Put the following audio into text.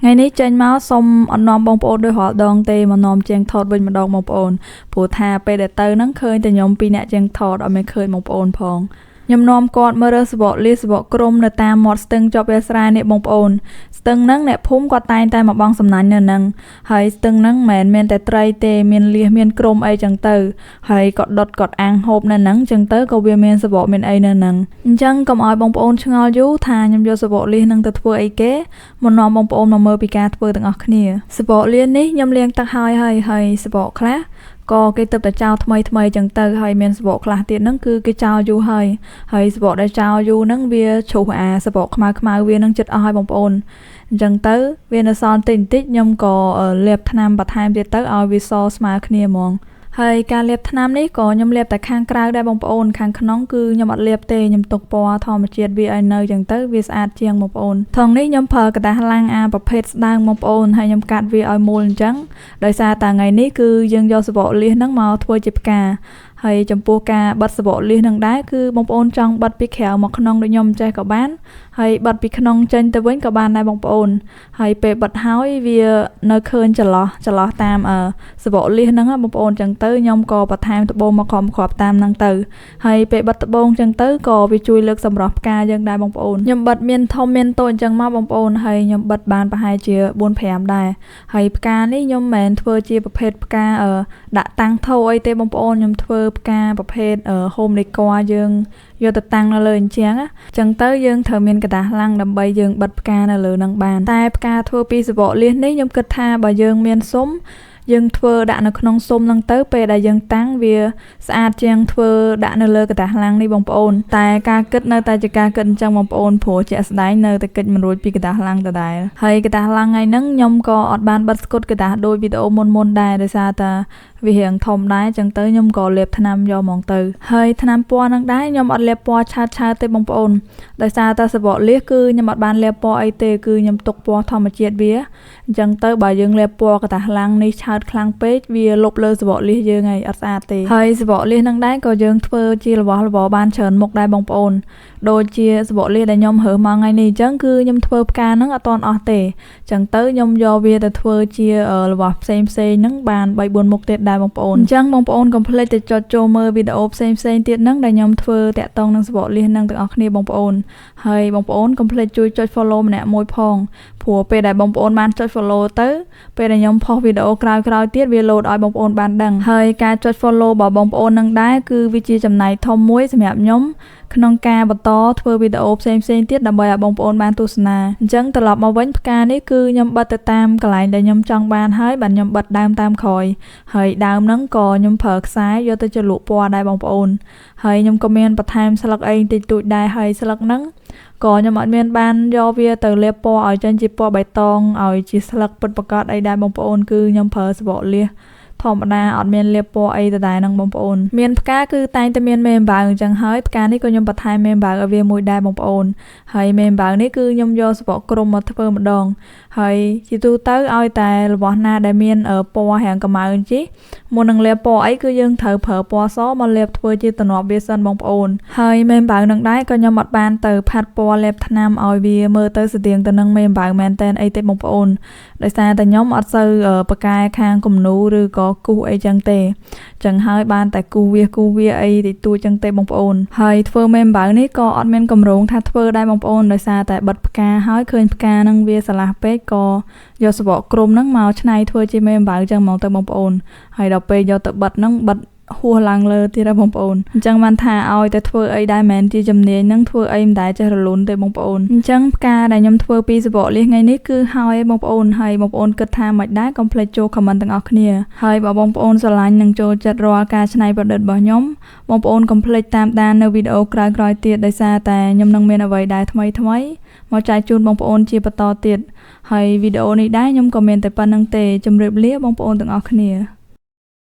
ថ្ងៃនេះចេញមកសុំអត់នាំបងប្អូនដូចរាល់ដងទេមកនាំជាងថតវិញម្ដងបងប្អូនព្រោះថាពេលដែលទៅហ្នឹងឃើញតែខ្ញុំពីរនាក់ជាងថតអត់មានឃើញបងប្អូនផងខ្ញុំនាំគាត់មករើសសំបកលៀសសំបកគ្រំនៅតាមមាត់ស្ទឹងជាប់វាលស្រែនេះបងប្អូនស្ទឹងហ្នឹងអ្នកភូមិគាត់តែងតែមកបង់សំណាញ់នៅហ្នឹងហើយស្ទឹងហ្នឹងមិនមែនមានតែត្រីទេមានលៀសមានគ្រំអីចឹងទៅហើយក៏ដុតគាត់អាំងហូបនៅហ្នឹងចឹងទៅក៏វាមានសំបកមានអីនៅហ្នឹងអញ្ចឹងកុំឲ្យបងប្អូនឆ្ងល់យូរថាខ្ញុំយកសំបកលៀសហ្នឹងទៅធ្វើអីគេមកនាំបងប្អូនមកមើលពីការធ្វើទាំងអស់គ្នាសំបកលៀសនេះខ្ញុំលាងទឹកហើយហើយសំបកខ្លះក៏គេទៅតែចោលថ្មីថ្មីចឹងទៅហើយមានសំបកខ្លះទៀតហ្នឹងគឺគេចោលយូរហើយហើយសំបកដែលចោលយូរហ្នឹងវាជ្រុះអាសំបកខ្មៅខ្មៅវានឹងចិត្តអស់ហើយបងប្អូនអញ្ចឹងទៅវានៅសល់តិចបន្តិចខ្ញុំក៏លាបថ្នាំបន្ថែមទៀតទៅឲ្យវាសស្មើគ្នាហ្មងហើយការលាបថ្នាំនេះក៏ខ្ញុំលាបតែខាងក្រៅដែរបងប្អូនខាងក្នុងគឺខ្ញុំអត់លាបទេខ្ញុំទុកពណ៌ធម្មជាតិវាឲ្យនៅចឹងទៅវាស្អាតជាងបងប្អូនថងនេះខ្ញុំប្រើក្រដាសឡាំងអាប្រភេទស្ដើងបងប្អូនហើយខ្ញុំកាត់វាឲ្យមូលអញ្ចឹងដោយសារតែថ្ងៃនេះគឺយើងយកសំបកលៀសហ្នឹងមកធ្វើជាផ្កាហើយចំពោះការបិទសំបកលៀសនឹងដែរគឺបងប្អូនចង់បិទពីក្រៅមកក្នុងដូចខ្ញុំចេះក៏បានហើយបិទពីក្នុងចេញទៅវិញក៏បានដែរបងប្អូនហើយពេលបិទហើយវានៅឃើញចន្លោះចន្លោះតាមសំបកលៀសហ្នឹងបងប្អូនចឹងទៅខ្ញុំក៏បន្ថែមត្បូងមកគ្រាប់ៗតាមហ្នឹងទៅហើយពេលបិទត្បូងចឹងទៅក៏វាជួយលើកសម្រស់ផ្កាយើងដែរបងប្អូនខ្ញុំបិទមានធំមានតូចចឹងមកបងប្អូនហើយខ្ញុំបិទបានប្រហែលជា4 5ដែរហើយផ្កានេះខ្ញុំមិនមែនធ្វើជាប្រភេទផ្កាដាក់តាំងថោអីទេបងប្អូនខ្ញុំធ្វើផ្កាប្រភេទ home decor យើងយកទៅតាំងនៅលើអញ្ចឹងចឹងទៅយើងត្រូវមានក្រដាសឡាំងដើម្បីយើងបិទផ្កានៅលើនឹងបានតែផ្កាធ្វើពីសំបកលៀសនេះខ្ញុំគិតថាបើយើងមានស៊ុមយើងធ្វើដាក់នៅក្នុងស៊ុមហ្នឹងទៅពេលដែលយើងតាំងវាស្អាតជាងធ្វើដាក់នៅលើក្រដាសឡាំងនេះបងប្អូនតែការគិតនៅតែជាការគិតអញ្ចឹងបងប្អូនព្រោះជាក់ស្ដែងនៅតែគិតមិនរួចពីក្រដាសឡាំងដដែលហើយក្រដាសឡាំងថ្ងៃហ្នឹងខ្ញុំក៏អត់បានបិទស្កុតក្រដាសដូចវីដេអូមុនៗដែរដោយសារតែវារៀងធំដែរចឹងទៅខ្ញុំក៏លាបថ្នាំយកហ្មងទៅហើយថ្នាំពណ៌ហ្នឹងដែរខ្ញុំអត់លាបពណ៌ឆើតឆើតទេបងប្អូនដោយសារតែសំបកលៀសគឺខ្ញុំអត់បានលាបពណ៌អីទេគឺខ្ញុំទុកពណ៌ធម្មជាតិវាអញ្ចឹងទៅបើយើងលាបពណ៌ក្រដាសឡាំងនេះឆើតខ្លាំងពេកវាលុបលើសំបកលៀសយើងហើយអត់ស្អាតទេហើយសំបកលៀសហ្នឹងដែរក៏យើងធ្វើជារបស់របរបានច្រើនមុខដែរបងប្អូនដូចជាសំបកលៀសដែលខ្ញុំរើសមកថ្ងៃនេះអញ្ចឹងគឺខ្ញុំធ្វើផ្កាហ្នឹងអត់ទាន់អស់ទេអញ្ចឹងទៅខ្ញុំយកវាទៅធ្វើជារបស់ផ្សេងផ្សេងហ្នឹងបាន3 4មុខទៀតដែរបងប្អូនអញ្ចឹងបងប្អូនកុំភ្លេចទៅចុចចូលមើលវីដេអូផ្សេងផ្សេងទៀតហ្នឹងដែលខ្ញុំធ្វើតាក់ទងនឹងសំបកលៀសហ្នឹងទាំងអស់គ្នាបងប្អូនហើយបងប្អូនកុំភ្លេចជួយចុច follow ម្នាក់មួយផងព្រោះពេលដែលបងប្អូនបានចុច follow ទៅពេលដែលខ្ញុំផុសវីដេអូក្រោយៗទៀតវាលោតឲ្យបងប្អូនបានដឹងហើយការចុច follow របស់បងប្អូននឹងដែរគឺវាជាចំណែកធំមួយសម្រាប់ខ្ញុំក្នុងការបន្តធ្វើវីដេអូផ្សេងផ្សេងទៀតដើម្បីឲ្យបងប្អូនបានទស្សនាអញ្ចឹងត្រឡប់មកវិញផ្កានេះគឺខ្ញុំបិទទៅតាមកន្លែងដែលខ្ញុំចង់បានហើយបាទខ្ញុំបិទដើមតាមក្រោយហើយដើមហ្នឹងក៏ខ្ញុំប្រើខ្សែយកទៅជ្រលក់ពណ៌ដែរបងប្អូនហើយខ្ញុំក៏មានបន្ថែមស្លឹកអីតិចតួចដែរហើយស្លឹកហ្នឹងក៏ខ្ញុំអត់មានបានយកវាទៅលាបពណ៌ឲ្យចេញជាពណ៌បៃតងឲ្យជាស្លឹកពិតប្រាកដអីដែរបងប្អូនគឺខ្ញុំប្រើសំបកលៀសធម្មតាអត់មានលាបពណ៌អីដដែលហ្នឹងបងប្អូនមានផ្កាគឺតែងតែមានមេអំបៅអញ្ចឹងហើយផ្កានេះក៏ខ្ញុំបន្ថែមមេអំបៅឲ្យវាមួយដែរបងប្អូនហើយមេអំបៅនេះគឺខ្ញុំយកសំបកគ្រំមកធ្វើម្ដងហើយជាទូទៅឲ្យតែរបស់ណាដែលមានពណ៌រាងកម្ៅអញ្ជិះមុននឹងលាបពណ៌អីគឺយើងត្រូវប្រើពណ៌សមកលាបធ្វើជាទំនាប់វាសិនបងប្អូនហើយមេអំបៅនឹងដែរក៏ខ្ញុំអត់បានទៅផាត់ពណ៌លាបថ្នាំឲ្យវាមើលទៅស្តៀងទៅនឹងមេអំបៅមែនតែនអីទេបងប្អូនដោយសារតែខ្ញុំអត់សូវប្រកែខាងគំនូរឬក៏គូសអីចឹងទេចឹងហើយបានតែគូសវាអីតិចតួចចឹងទេបងប្អូនហើយធ្វើមេអំបៅនេះក៏អត់មានកម្រងថាធ្វើដែរបងប្អូនដោយសារតែបិទផ្កាហើយឃើញផ្កាហ្នឹងវាស្រឡះពេកក៏យកសំបកគ្រំហ្នឹងមកច្នៃធ្វើជាមេអំបៅចឹងហ្មងទៅបងប្អូនហើយដល់ពេលយកទៅបិទហ្នឹងបិទហួសឡើងលើទៀតហ៎បងប្អូនអញ្ចឹងបានថាឲ្យតែធ្វើអីដែរមិនមែនជាជំនាញហ្នឹងធ្វើអីមិនដែលចេះរលូនទេបងប្អូនអញ្ចឹងផ្កាដែលខ្ញុំធ្វើពីសំបកលៀសថ្ងៃនេះគឺហើយបងប្អូនហើយបងប្អូនគិតថាមិនដែរកុំភ្លេចចូល comment ទាំងអស់គ្នាហើយបើបងប្អូនស្រឡាញ់និងចូលចិត្តរាល់ការច្នៃប្រឌិតរបស់ខ្ញុំបងប្អូនកុំភ្លេចតាមដាននៅវីដេអូក្រោយៗទៀតដោយសារតែខ្ញុំនឹងមានអ្វីដែលថ្មីៗមកចែកជូនបងប្អូនជាបន្តទៀតហើយវីដេអូនេះដែរខ្ញុំក៏មានតែប៉ុណ្្នឹងទេជម្រាបលាបងប្អូនទាំងអស់គ្នា។